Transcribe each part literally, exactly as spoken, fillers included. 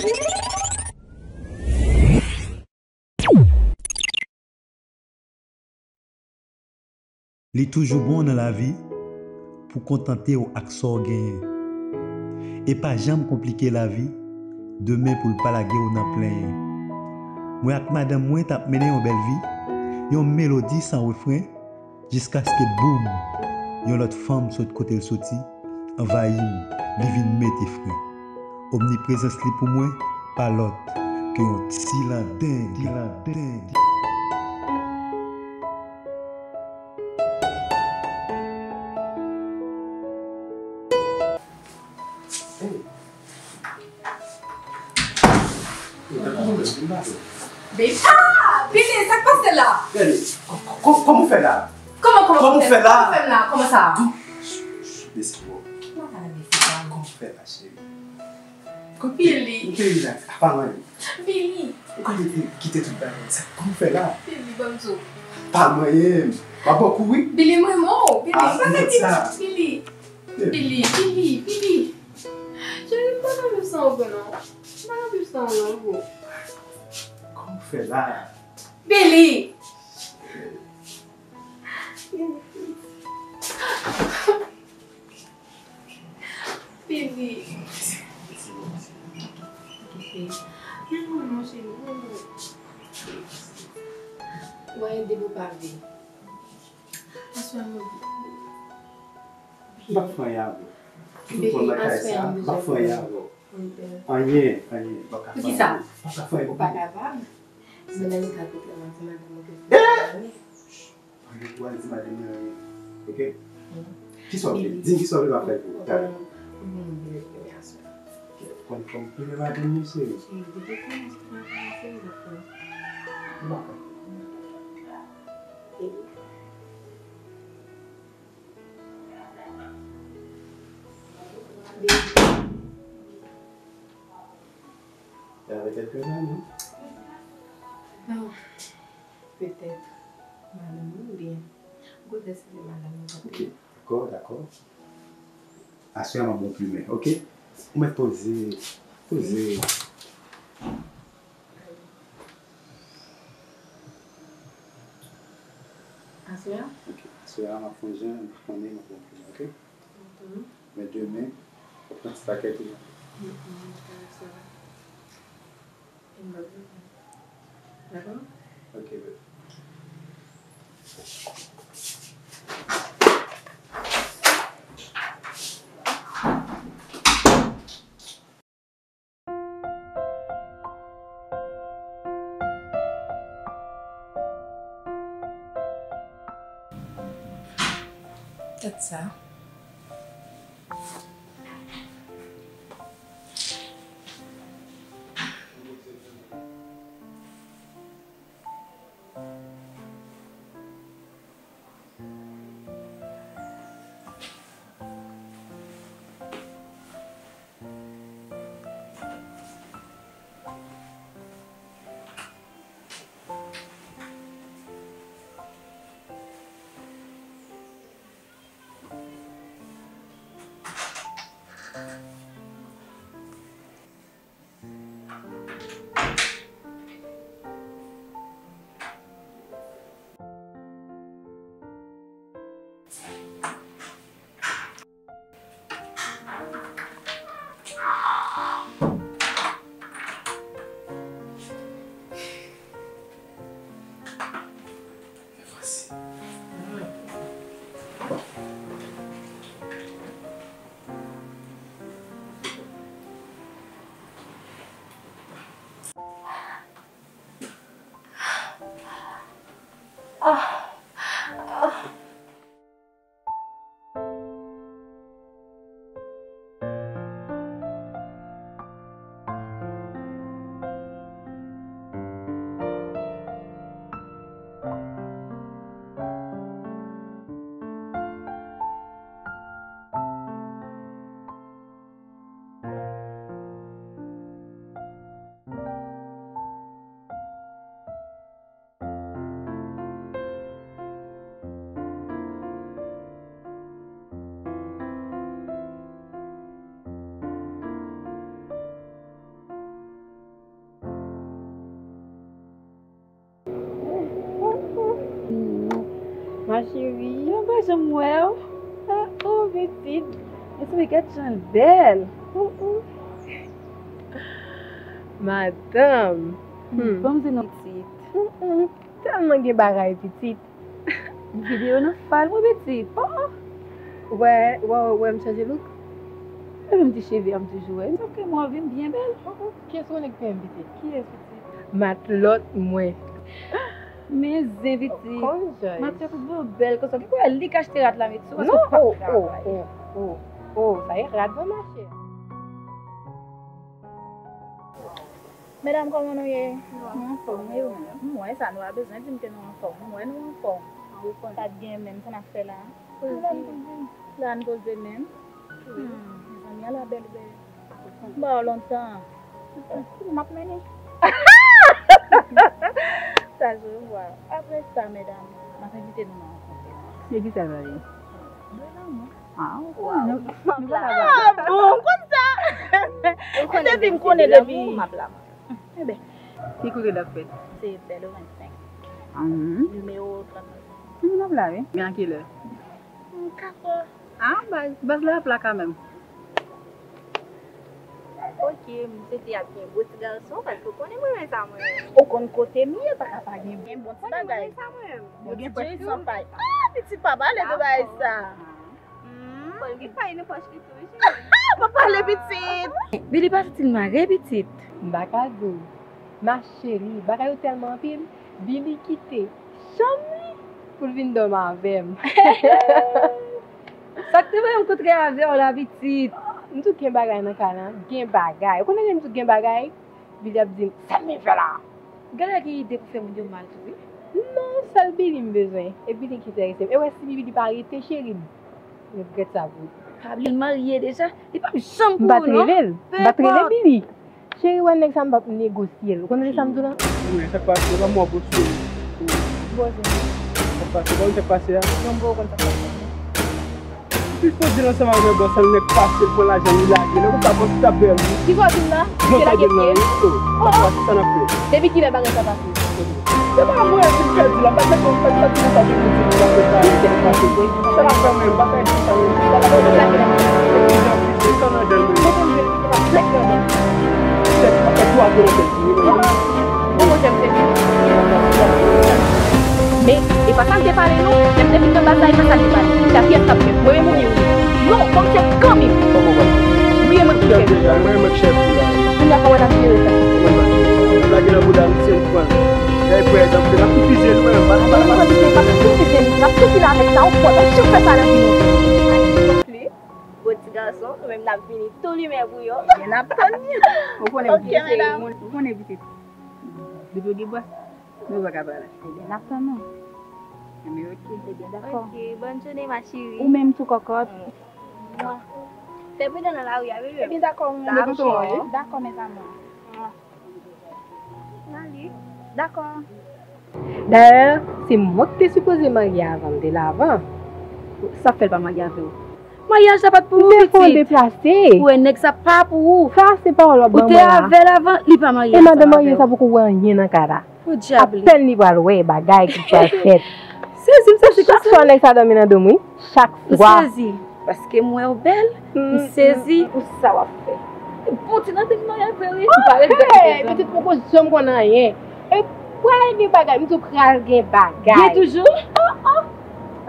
Li toujou bon nan lavi pou kontante w ak sa w genyen. E pa janm konplike lavi demen pou l pa lage w nan plenyen. Mwen ak madanm mwen t ap mennen yon bèl vi, yon melodi san refren, jiskaske boum, yon lòt fanm sot kote l soti, anvayi m, li vin mete fren. Omniprezans li pou mwen pa lòt ke yon ti landeng, ti landeng. Hey. Babe, ah! Billy, sa k pase la? Gade, kò-, kò-, kòman w fè la? Kòman, kòman, kòman w fè la? Kòman w fè la? Kòman sa? Kòman, shh, shh, shh, baisse le volume. Kòman w fè la, cheri? Kòman w fè la? Billy. Ou te rilaks, apa manyen. Billy. Ou ka kite, kite tout bagay sa. Kòman w fè la? Billy, ban m di w. Pa manyen. M ap ba w kou wi. Billy, m renmen w. Billy, ah, m pa ka di sa. Billy. Billy, Billy, Billy. Cheri, m pa ka viv san ou vre non. M pa ka viv san ou non, bro. Kòman w fè la? Billy! Billy. Billy. Non, non, cheri, non, non. Mwen ede pou pa vle. Aswè mwen. M p ap fè anyen avè w. Tout moun nan kay sa, m p ap fè anyen avè w. Anyen, anyen, m p ap ka fè anyen. Poukisa? M p ap ka fè anyen pou ou. Ou pa kapab? Mennaj ou ka koute m ap di madanm ou ke w fè anyen. Anyen, ou al di madanm nan anyen, oke? Kisa w vle? Di m kisa w vle m ap fè pou ou. Talè. Ou konn, ou konn plimen madanm yo, cheri. Cheri, depi kòman se pa kòmanse, m pa konn. M pa konn. E avèk kèlke moun, non? Non. Petèt madanm mwen oubyen. Ou konn si se madanm mwen. Ok, dakò, dakò. Aswè a m ap bon plimen, ok? Ou mèt poze, poze. Aswè a? Ok, aswè a m ap fè yon jan, m pa konnen, m ap bon plimen, ok? Mhm. Men demen, w ap pran ti pakèt ou. Mhm, dakò. Dakò? Ok, baby. Tèt sa. Ma chérie, mwen pa janm wè w. Ah, oh, pitit. Mwen sou gad jan l bèl. Oh, oh. Madanm. Hmm. Ban m di non, pitit. Mm, mm. Tèlman gen bagay, pitit. Videyo nan fal mwen, pitit. Oh, oh. Wè, wè, wè, m chanje look. Menm ti cheve a m toujou wè. Sa fè mwen vin byen bèl. Oh, oh. Kiyès ou konnen ki peye m, pitit? Kiyès, pitit? Matlòt mwen. Men zen, pitit. Konn jan. Matlòt ou byen bèl konsa. Ki kwè li k achte rad la met sou, paske w p ap travay. Non, oh, oh, oh, oh, oh, sa e rad mwen, machè. Medam, kòman nou ye? Nou anfòm, wi, ou menm? M wè sa, nou pa bezwen di m ke nou anfòm. M wè nou anfòm. Sa k gen menm, sa n ap fè la? Poze. La n poze menm. Wi. Hmm, mezanmi, ala bèl oubyen m ba w lontan. Ki m ap mennen? Sa je vwa. Apre sa, medam, m ap envite nou nan rankontre. De ki sa l pale? De lanmou. Ah, ou konnen. Ah, bon, konn sa. Ou konnen depi m konnen depi. M ap la. Enben. Ki kote l ap fèt? Se Bèlo vennsenk. Nimewo trannde. M ap la, wi. Men a kilè? Kat è. Ah, baz, baz la ap la kanmenm. Ok, m swete ap gen bon ti gason, paske ou konnen mwen renmen sa mwen. Ou konn kote m ye, pa ka pa gen bon ti bagay. Ou gen pwèt san pay. Ah, pitit pa pale de bagay sa. Hmm. Bon, li gen pay nan pòch li tou, wi, cheri. Pa pale pitit. Billy pa santi l mare, pitit. M pa ka di w. Ma chérie, bagay yo tèlman anpil, Billy kite chanm li pou l vin dòmi avè m. Sa k te voye m kontre avè w la, pitit? M tou gen bagay nan kay la, gen bagay. Ou konnen lè m tou gen bagay? Billy ap di m, "Sa m vin fè la?" Gade ki ide pou fè moun yo mal tou, wi. Non, sèl Billy m bezwen. E Billy ki enterese m. E wè, si Billy pa rete, cheri m, regrèt sa pou ou. Pa bliye l marye deja. Li p ap janm pou ou, non. M pa t rele l. M pa t rele Billy. Cheri, wè nèg sa m p ap negosye l. Ou konnen sa m di w la? Wi, sa k pase? Ou pa mò pou sou. Bon, sa k pase? Ou konn sa k pase a? Non, m poko konn sa k pase. Plis pou di l ansanm avèk bòs lan, nèg pase l pran lajan li lage. Nèg ou pa bòs t ap bèl wi. Kisa w di m la? Misye lage pye l? Oh, oh. Sa n ap fè? Depi kilè bagay sa pase? Se pa mwen ki pèdi la, pa fè konn fè pèdi nan sa ki pou di pou sa fè sa, ki pase. Sa pa fè mwen, m pa fè sa mwen. Sa nan dèl mwen. Tèt mwen fè twa grenn tèt. Men, e pa sa l te pale non. Lè m te fin nan baz la, e pa sa l te pale. Li ta pyès k ap fè. Mwen menm ou ye wi. Non, kòm chèf kanmenm. Wi, e mwen ki chèf. Mwen menm chèf la. Kounye a kòman n ap jere sa? Lage nan bouda misye, n pran. Lè prè egzanp, n ap tou fize nou menm. N ap tou fize nou, n ap tou file avèk sa, yon pòt, yon chèf fè sa nan vi nou. Bon ti gason, nou menm n ap vini tou limen pou yo. N ap tann yo. Ou konnen pitit, ou konnen pitit. Depi w gen bòs, nou pa ka pale. Ebyen, n ap tann ou. Ebyen, oke. Ebyen, dakò. Oke, bòn jounen, ma chérie. Ou menm tou, kòkòt. Mwa. Fè pridan nan lari a, bebe. Ebyen, dakò, mwen. Dakò, mes amours. Mwa. Dakò. Dayè, se mwen ki te sipoze marye avan, m te la avan. Sa fè l pa marye avè w? Maryaj la pa t pou ou, pitit. M te fè w deplase. Ou wè nèg sa pa pou ou. Sa se pawòl w ap ban mwen la. Ou te avè l avan, li pa marye ansanm avè w. E madanm marye sa poko wè anyen nan kay la. Podyab li. Apèn li pral wè bagay ki pral fèt. Sezi, m sezi konsa. Chak swa nèg sa dòmi nan do m wi. Chak swa. M sezi. Paske m wè w bèl, m sezi. Pou sa w ap fè. Bon, ti nan te marye vre wi. M pa regrèt. Hey, pitit poko janm konn anyen. E pral gen bagay, m di w pral gen bagay. Gen toujou? Oh, oh.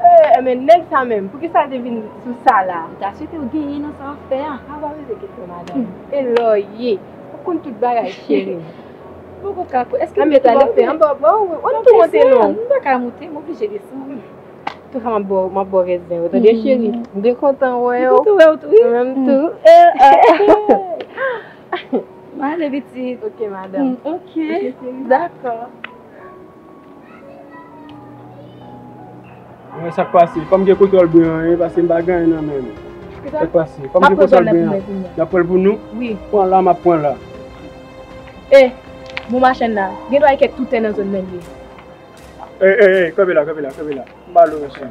Eh, men nèg sa menm, poukisa l te vin sou sa la? M ta swete w genyen nan sa w ap fè a. A pa poze kesyon, madanm. E lè w ye? Ou konn tout bagay, cheri. Poko ka kwè. Èske m mèt ale? Anben, anben, anben, ou tou monte non. M pa ka monte, m oblije desann. Antouka, m ap ba w, m ap ba w rès zen yo, tande, cheri? M byen kontan wè w. M kontan wè w tou, wi. Mwen menm tou. M ale, pitit. Ok, madanm. Ok, dakò. Mwen, sa k pase? Fò m gen kontwòl bren an, wi, paske m pa gen anyen nan men m. Sa k pase? Fò m gen kontwòl bren an. N ap pran l pou nou? Wi. Pran la, m ap pran la. E, bon machann la, gen dwa e kèk toutè nan zòn nan li ye. E, e, e, kanpe la, kanpe la, kanpe la. M ba l ou, mesye.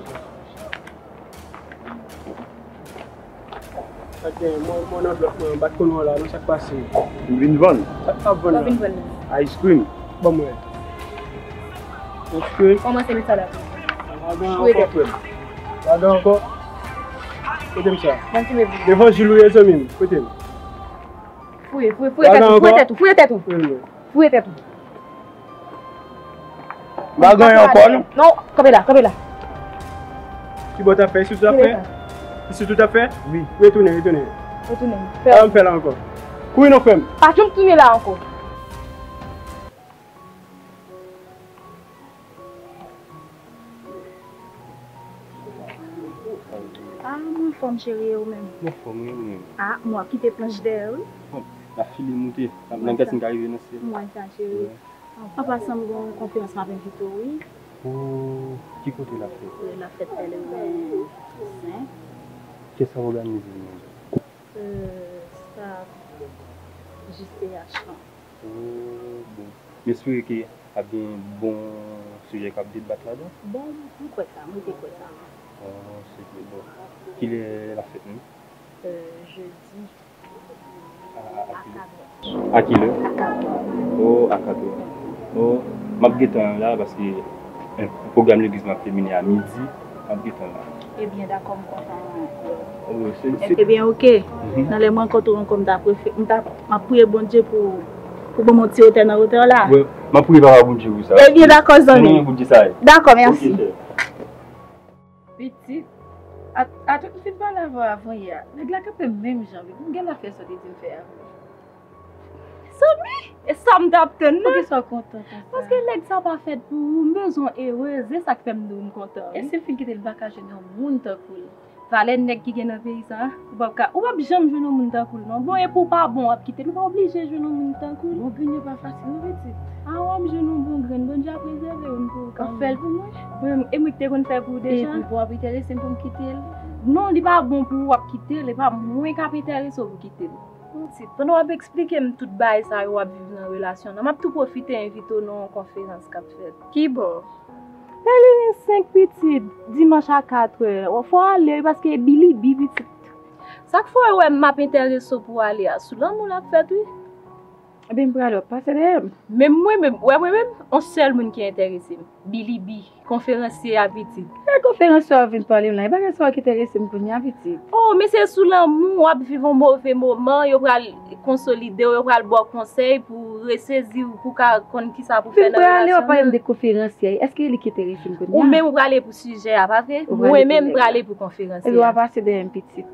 Sa gen, mwen, mwen nan blòk mwen, m pa t konn wè w la, non, sa k pase? M vin vann. Sa k ap vann la? Sa w vin vann la? Ice cream. Ban mwen. Ice cream. Kòmanse met sa la tou. Fouye tèt ou. Laga ankò. Kote m sa? Ban m filme pou ou. Levanjil ou ye, zanmi m. Kote m? Fouye, fouye, fouye tèt ou, fouye tèt ou, fouye tèt ou. Fouye l. Fouye tèt ou. M pa genyen ankò, non. Non, kanpe la, kanpe la. Ki bò w t ap fè? Isit ou t ap fè? Isit ou t ap fè? Wi. Retounen, retounen. Retounen. Pa janm fè la ankò. Kouri non, frè m. Pa janm tounen la ankò. Ah, m anfòm, cheri, e ou menm? M anfòm, wi, ou menm? Ah, m ap kite planch dèyè, wi. Bon, n ap file moute. N ap gade si n ka rive nan syèl. M wè sa, cheri. An pasan, m gen yon konferans m ap envite w, wi. Pou ki kote l ap fèt? L ap fèt Pèleren Sen. Kiyès k ap òganize l menm? Euh, sa J C H lan. Oh, bon. M espere ke ap gen bon sijè k ap debat ladan. Bon, m kwè sa, m rete kwè sa. Oh, se byen, bon. Kilè l ap fèt menm? Euh, jedi. A, a, a kilè? A kilè? A kat è. Oh, a kat è. Oh, m ap gentan la paske, eh, pwogram legliz m ap fè vini a midi. M ap gentan la. Ebyen, dakò, m kontan wè w. Oh, se, se... Ebyen, oke. Mhm. Nan lè m rankontre w ankò, m ta prefe-, m ta, m ap priye Bondye pou, pou ban m yon ti otè nan otè w la. Wi, m ap priye Papa Bondye pou sa. Ebyen, dakò, zanmi. Nan non Bondye sa ye. Dakò, mèsi. Oke, chè. Pitit, a, a tout m fin pale avè w avan yè a, nèg la kanpe menm jan, wi. M gen lafè sa w te di m fè a. Zanmi, e sa m t ap tann nan. Poukisa w kontan konsa? Paske nèg sa pa fèt pou ou, m bezwen w erez, e sa k fè m di w m kontan, wi. E si m fin kite l, m pa ka jwenn yon moun tankou l. Valè nèg ki gen nan peyi sa, ou p ap ka, ou p ap janm jwenn yon moun tankou l, non. Bon, e pou w pa bon, w ap kite l, ou pa oblije jwenn yon moun tankou l. Bon grenn yo pa fasil, non, pitit. A, w ap jwenn yon bon grenn, Bondye ap rezève youn pou ou kanmenm. W ap fè l pou mwen? Wi, e mwen ki te konn fè pou ou deja. E pou w ap enterese m pou m kite l? Non, li pa bon pou ou, w ap kite l, e pa mwen k ap enterese w pou kite l. Pitit, pandan w ap eksplike m tout bagay sa yo w ap viv nan relasyon an, m ap tou pwofite envite w nan yon konferans k ap fèt. Kibò? Pèleren senk, pitit, dimanch a kat è. Fò w ale wi, paske Bilibi, pitit. Sa k fè w wè m ap enterese w pou w ale a? Sou lanmou l ap fèt, wi. Ebyen, m prale, w ap pase dèyè m. Menm mwen menm, w wè mwen menm, yon sèl moun ki enterese m. Bilibi, konferansye a, pitit. Lè konferansye a vin pale m la, e bagay sa yo ki enterese m kounye a, pitit. Oh, men se sou lanmou, w ap viv yon move moman, yo pral konsolide w, yo pral ba w konsèy pou w resezi w, pou w ka konn kisa pou w fè nan relasyon an. Vin prale, w ap pale m de konferansye a, èske e li ki enterese m kounye a? Ou menm ou prale pou sijè a, pa vre? Mwen menm m prale pou konferansye a. Epi w ap pase dèyè m, pitit.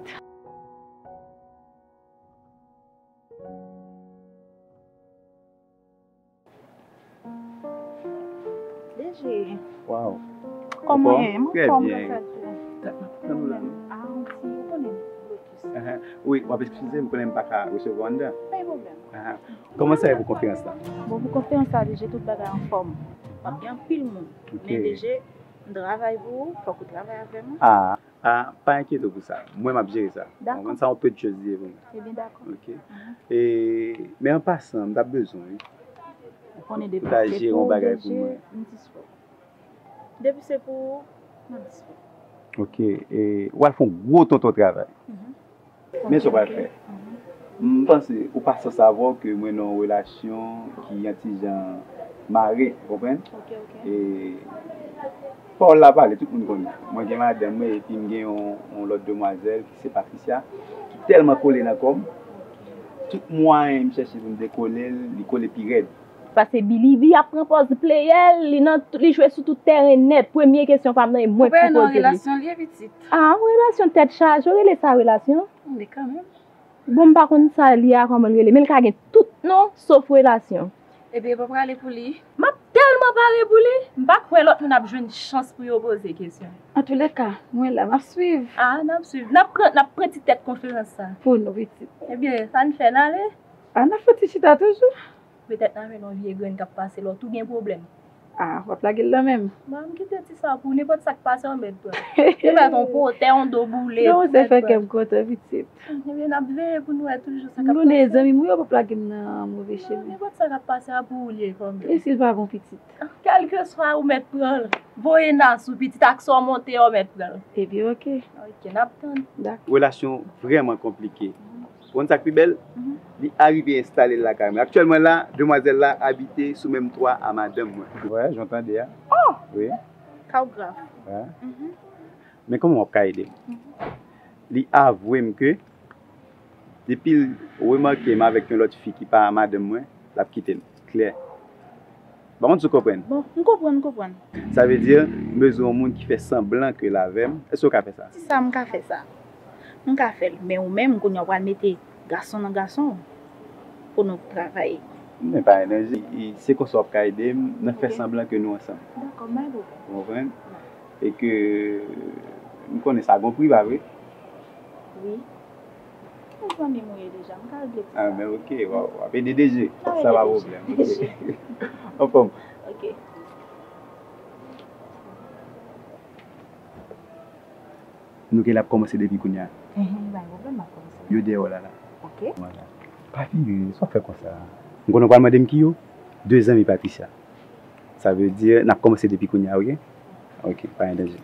D J. Waw. Kòman w ye? Mwen anfòm, gras a Dye. Dat m ap tann ou la, non. Ah, ou ti, ou konnen blokis. Ahan. Wi, w ap eskize m, konnen m pa ka resevwa w anndan. Pa gen pwoblèm. Ahan. Kòman sa ye pou konferans la? Bon, pou konferans la, D J, tout bagay anfòm. W ap gen anpil moun. Ok. Men D J, m travay pou ou, fòk ou travay avè m. Ah. Ah, pa enkyete w pou sa. Mwen, m ap jere sa. Dakò. Ou konprann sa, yon peu de choses li ye pou mwen. Ebyen, dakò. Ok. Mhm. E, men an pasan, m t ap bezwen, wi. Ou konnen depi se pou ou, D J, m dispo. Depi se pou ou, m dispo. Ok. E, w al fè yon gwo tonton travay. Mhm. Men sa w pral fè. M panse ou pa san savwa w ke mwen nan yon relasyon ki yon ti jan mare, ou konprann? Ok, ok. E pawòl la pale, tout moun konnen. Mwen gen madanm mwen epi m gen yon, yon lòt demwazèl ki se Patricia, ki tèlman kole nan kò m. Tout mwayen m chèche pou m dekole l, li kole pi rèd. Paske Billy B ap pran pòz player, li nan, li jwe sou tout tèren nèt. Premye kesyon pa m nan, e mwen ki poze li. Ou pa nan relasyon li ye, pitit? Ah, yon relasyon tèt chaje, ou rele sa relasyon? Li kanmenm. Bon, m pa konn sa li a, kòman l rele, men l ka gen tout non, sof relasyon. Ebyen, pa prale pou li. M ap tèlman pare pou li, m pa kwè lòt moun ap jwenn chans pou yo poze kesyon. Antouleka, mwen la, m ap swiv. Ah, n ap swiv. N ap pran, n ap pran ti tèt konferans sa. Pou nou, pitit. Ebyen, sa n fè, n ale? Ah, n ap fè ti chita toujou. Petèt n a jwenn yon vye grenn k ap pase lòt ou gen pwoblèm. Ah, w ap lage l nan men m. Ban m kite ti sa pou ou, nenpòt sa k pase, w mèt pran. Ou mèt yon pwotè, yon do boule, ou mèt pran. Non, se fè kè m kontan, pitit. Ebyen, n ap veye pou n wè toujou sa k ap pase. M konnen zanmi m, wi, yo p ap lage m nan move chemen. Nenpòt sa k ap pase a pou ou li ye kanmenm. E si l pa bon, pitit? Kèlkeswa, ou mèt pran l. Voye nas ou, pitit, ak sa w monte a, w mèt pran l. Ebyen, oke. Oke, n ap tann. Dakò. Relasyon vrèman konplike. Ou konn sa k pi bèl? Mhm. Li arive enstale l lakay mwen. Aktyèlman la, demwazèl la abite sou menm twa a madanm mwen. Vwayaj mwen tande a. Oh! Wi. Ka w grav. Hein? Men kòman w ap ka ede m? Li avwe m ke depi l remake m avèk yon lòt fi ki pa madanm mwen, l ap kite l. Klè. Bon, m konprann. Bon, m konprann, m konprann. Sa vle di, m bezwen yon moun ki fè sanblan ke l avè m. Èske w ka fè sa? Si sa, m ka fè sa. M ka fè l. Men ou menm, kounye a w pral mete gason nan gason pou nou travay. Men pa gen danje. Se konsa w ap ka ede m nan fè sanblan ke nou ansanm. Dakò, m pa gen pwoblèm. Ou konprann? E ke m konnen sa gon pri, pa vre? Wi. Ou zanmi m ou ye deja, m ka regle pou sa. Ah, men ok, w ap ede D J. Sa pa pwoblèm, ok. Anfòm. Ok. Nou gen l ap kòmanse depi kounye a. Enhen, pa gen pwoblèm, m ap kòmanse. Yo dèyè w la la. Ok. Vwala. Pa vire, sa w fè konsa? M konnen w pral mande m ki yo? De zanmi Patricia. Sa vle di, n ap kòmanse depi kounye a, ok? Ok, pa gen danje.